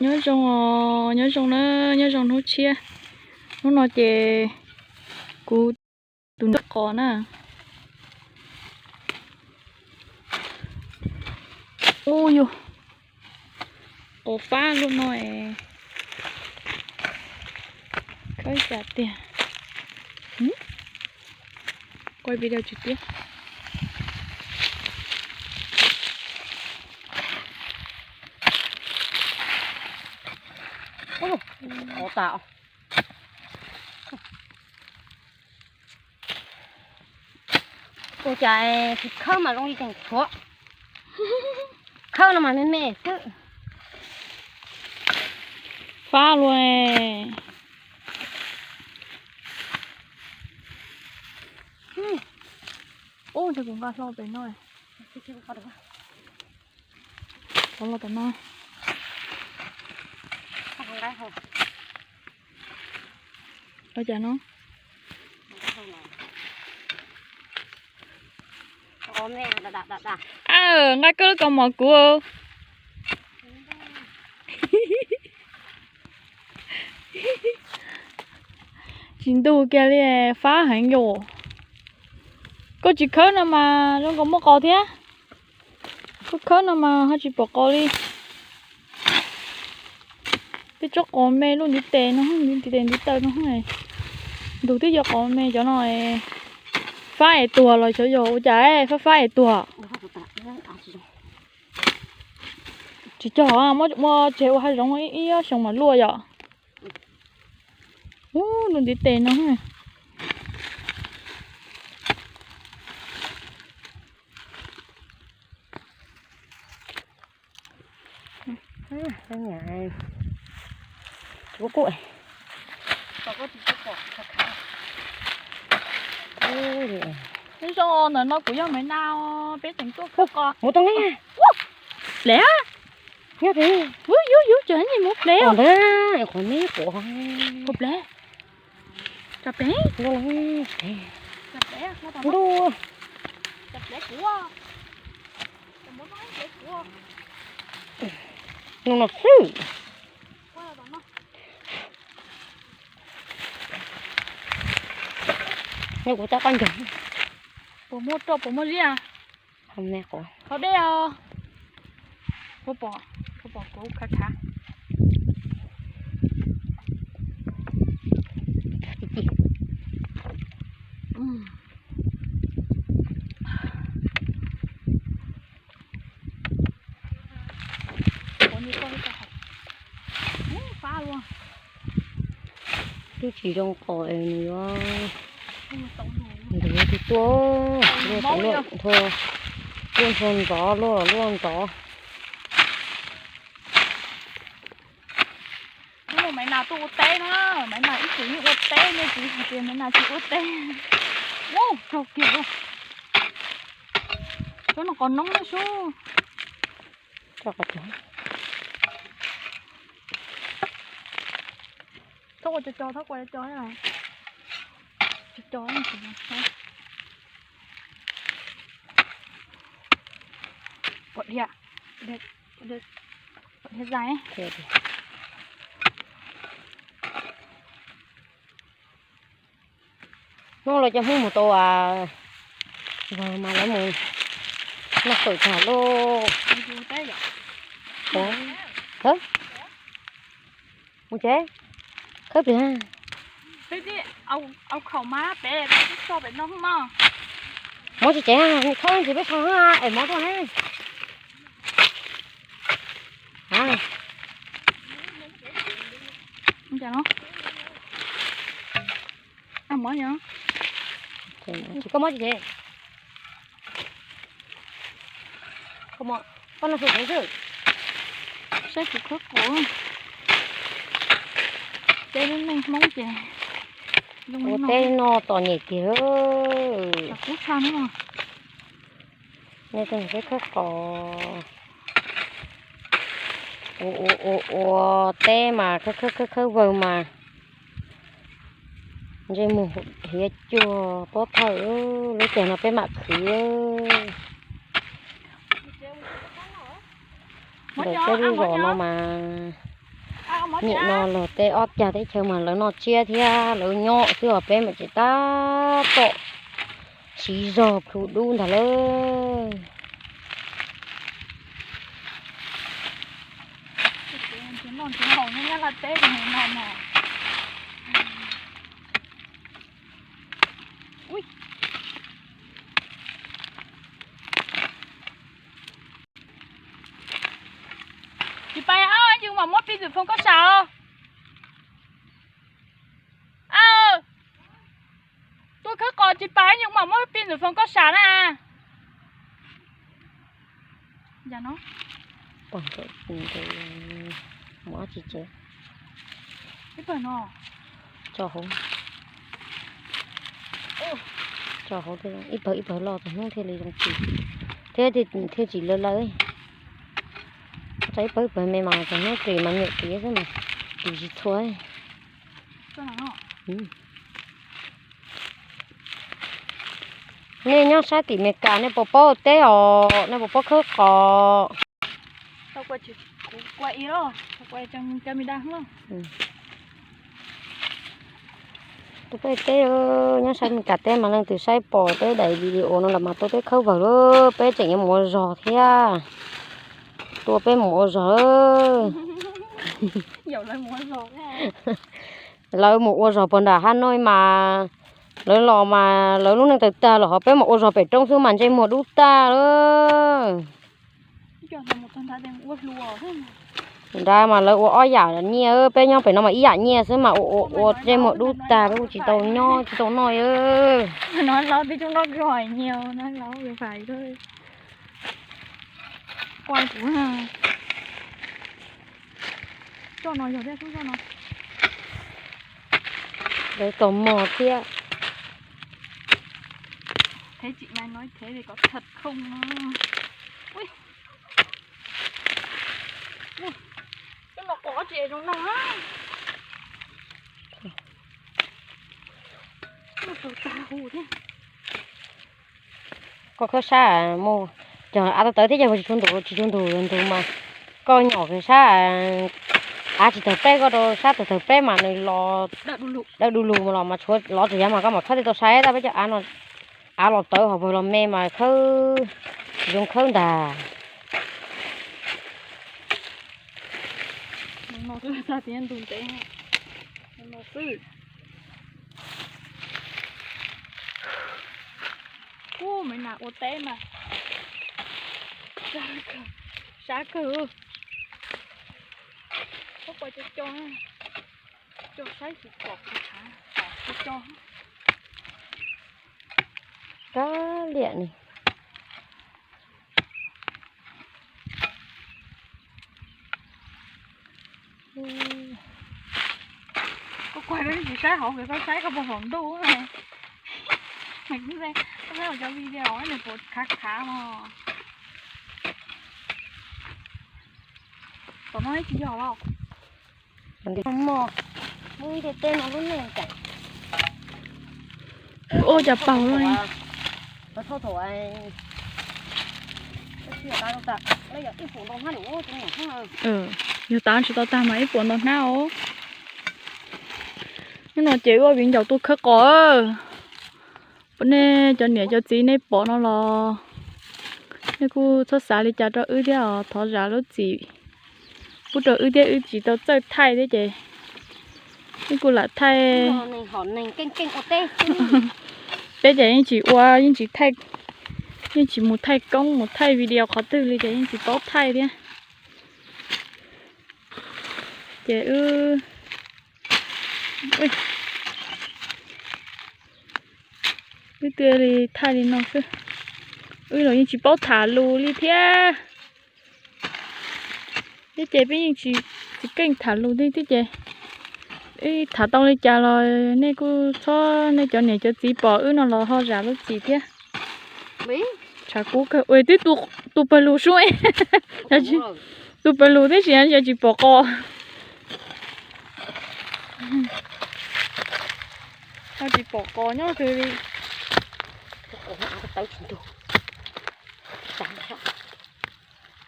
Nyob zoo os, nyob zoo na, nyob zoo hnub tshiab. Hnub no ces kuv tus nraug qos na. Ub yus, qos fab luaj no es khawb cas tiag. Quay video trực tiếp. Ua cas tsis khawb mas zoo li ceem tshuav. Khawb no mas me me xwb. Fab luaj. Ub, ntshe kuv nqa hlo pem no. Qhov los tom no. Ua cas no? Aw, nqa koj lub kaus mom kuv. Tsis ntug kiag li, fab heev yom. Koj tsis khawb no mas zoo nkaus muaj qos thiab. Koj khawb no mas ho tsis pom qos li. Peb tsob qos me lub ntiv tes no, ntiv tes ntiv taw no. Ntug twb yog qos me cov no. Fab es tuag los xyov yog ua cas, fab fab es tuag. Tsis cog, muab tseg ua hav zoov ib ob xyoos mas luaj yom. Ub, lub ntiv tes no. Hnub zoo ntawm no kuv yog Maiv Nas, peb tseem tuaj khawb qos. Mus tau neb. Plev. Yus yus tseem mus plev. Qhov me qhuav. Plev. Tso plev. Ntuj. Nug no xwb. Nyob kuv tab qab ncaug. Puas muaj roj puas muaj ziab? Qhov dej os. Kuv pom, kuv pom kuv khav khav. Twb tsis zoo qos es nws yuav ntawd tus tuaj, luaj ntho, luaj ntho ntxov, luaj luaj ntxov. Hnub no Maiv Nas tuaj ua teb na, Maiv Nas ib txwm yeej ua teb, nej tsis hais tias Maiv Nas tsis ua teb. Ua raug kiag. Cov no qos noob na sub. Thauj ua co co, thauj ua co co. Co co. Pom dhia, pom dhia zais. Hnub no cov Hmoob mus tau vawg mas lawv mus noj fawm tag lauj. Mus tsev, khawb plig. Muab tsis tsev, khawb ntsis peb so es muab tuaj ne. Tsis koj muab tsis tsev. Koj no xwb xwb. Saib kuv khawb qos. Peb lub neej Hmoob ces ua teb no txom nyem kiag. Nej peb khawb qos, ua ua ua teb mas khawb khawb khawb vawg mas ntsej muag hiav cuag pob thawj. Lub caij no peb mam khwv. Ntawm peb lub zos no mas Nim no los tej ob cag teb chaws mas lawv noj tsiab thiab lawv nyob xwb os, peb mas tseem tab tom siv zog plhu dub ntag lauj. Tsis pais, yus mam muab pis ntxwm foom koj sam. Tuaj khawb qos tsis pais, yus mam muab pis ntxwm foom koj sam na. Tso hauv, ib pawg ib pawg loj txog hnub thiaj li zoo tsis, thiab thiaj tsis lawv lawv. Tso ib pawg ib pawg me mas txog hnub ris mas nyuam qias xwb mas ris tsis txhua. Nej nyob sab tim Meskas nej puas paub teb os, nej puas paub khawb qos? Tus peb teb nyob sab Meskas teb mas leej twg saib pom peb daim video no los mas tuaj peb khawb vawg lawm, peb tseem yuav mus ua zog thiab. Tuaj peb mus ua zog. Lawv mus ua zog puag nram Hab Noj mas lawv los mas lawv lub neej tawg tag los ho peb mus ua zog pem roob xwb mas ntsej muag dub tag lawm. Nrad mas lawv ua ob yam nyiaj, peb nyob pem no mas ib yam nyiaj xwb mas ua ua ntsej muag dub tag, peb kuj tsis tau nyob tsis tau noj. Lawv tau mog thiab. Koj khawb sab mus, cog av tau tawv thiab cog tsis tshua ntus, tsis tshua ntus ntug mas koj nyom sab av tsis tawg pleb, koj rau sab tawg tawg pleb mas nws los dawb du lug mas los mas tshuav los txog yav mas koj mam khawb thiaj tau sai tab peb cov av no, av los tawv ho pawg los me mas khawb tsis zoo khawb ntag. Ub, me nas ua teb mas sab kawg. Koj pom co co, co saib tsis pom, pom co co. Kab liam ni. Koj kuag koj tsis saib hauv, koj saib koj puag saum ntuj. Koj saib cov video nws puas khav khav no. Tom no tsis yog los. Ua cas paug no. Yog tav tsis tau tag mas ib puas ntau hnab os. Hnub no ces wb viv ncaus tuaj khawb qos. Nej cov niam cov txiv nej pom no los nej kuj txhob xav li cas rau wb thiab os, thov zam lub txim pub rau wb thiab, wb tsis tau txawj thaij thiab ces wb kuj lam thaij. Peb ces yeej tsis ua, yeej tsis thaij, yeej tsis mus thaij koob mus thaij video qhov twg li ces yeej tsis paub thaij thiab. Ces wb, wb twb li thaij li no xwb, wb los yeej tsis paub tham lus li thiab. Thiab ces peb yeej tsis, tsis keej tham lus li thiab ces wb tham tau li cas los nej kuj txhob, nej cov niam cov txiv pom wb no los ho zam lub txim thiab. Tshav kub kawg, twb tu pawg lug sub, tu pawg lug tib si yog tsis pom qos. Ho tsis pom qos nyob twg li.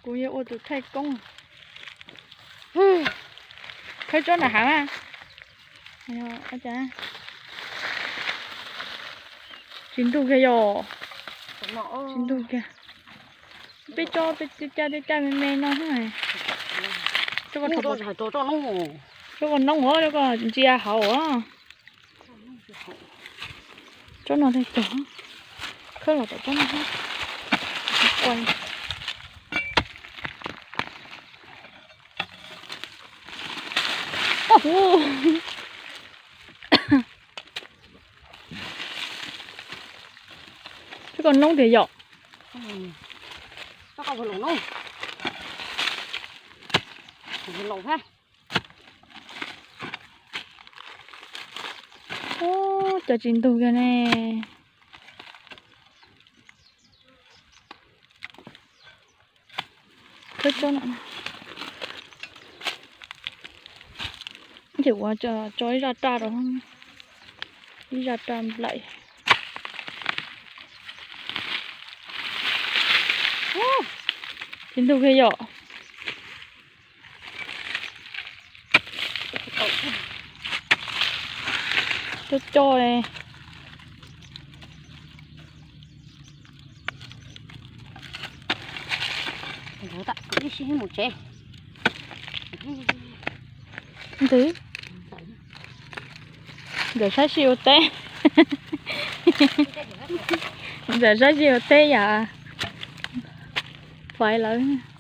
Kuv yuav ua tus thaij koob. Peb tsob nram hav mas. Tsis ntug kiag yom. Tsis ntug kiag. Peb tsob peb tej caj tej caj me me no. Tsob ko noob os, tsob ko ntsia hauv os. Tsob no tag cog, khawb los tom tsob no. Tsob ko noob tiag yom. Ub, cov tsis ntug kiag ne. Khawb tsob no. Ces ua tso ib zaj raj rau, ib zaj raj nplaim. Tsis ntug kiag yom. Coj coj li. Ntawd ib sij mus tsev. Ntxawm, ntxawm saib sij ua teb. Ntxawm saib sij ua teb yom. Faiv lawm.